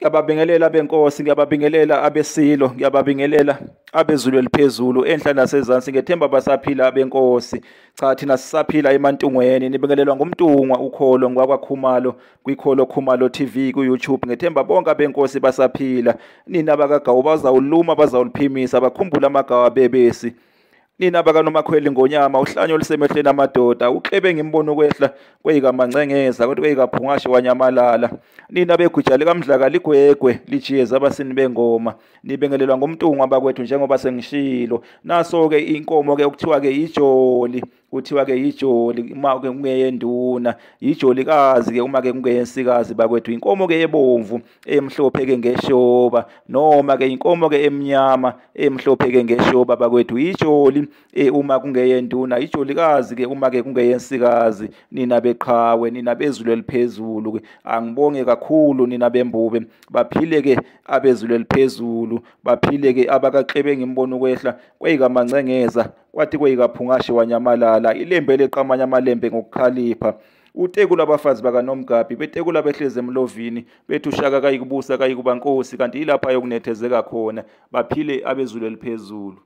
Ngiyababingelela benkosi, ngiyababingelela abesilo, ngiyababingelela abezulu eliphezulu enhla nasezansi. Ngethemba basaphila abenkosi. Cha, thina sisaphila emantungweni. Nibingelelwa ngumntungwa ukholo ngwakwaKhumalo kwikholo Khumalo TV ku-YouTube. Ngethemba bonke abenkosi basaphila. Nina bakagawu bazawuluma, bazawuliphimisa, bakhumbula amagawa bebesi. Nina bakanomakhweli ngonyama, uhlanya olusemehlweni amadoda, uklebe ngimbono ukwehla kweyikamancengeza kodwa kweyikaphungashe wanyamalala. Nina begwija likamdlaka ligwegwe lijiyeza abasini bengoma. Nibengelelwa ngumntungwa bakwethu njengoba sengishilo. Naso-ke inkomo-ke okuthiwa-ke ijoli, kuthiwa-ke ijoli uma ke kungeyenduna, ijolikazi-ke uma ke kungeyensikazi bakwethu. Inkomo-ke ebomvu emhlophe-ke ngeshoba, noma-ke inkomo-ke emnyama emhlophe-ke ngeshoba bakwethu. Ijoli uma kungeyenduna, ijolikazi-ke uma ke kungeyensikazi. Nina beqhawe, nina bezulu eliphezulu-ke, angibonge kakhulu nina bembube. Baphile-ke abezulu eliphezulu, baphile-ke abakaklebe ngimbono ukwehla kweyikamancengeza kwathi kweyikaphungashe wanyamalala. Ilembe leqamanya amalembe ngokukhalipha. Uteku lwabafazi bakaNomgabhi betekula behlezi emlovini, bethi ushaka kayikubusa kayikuba nkosi, kanti yilapha ayokunethezeka khona. Baphile abezulu eliphezulu.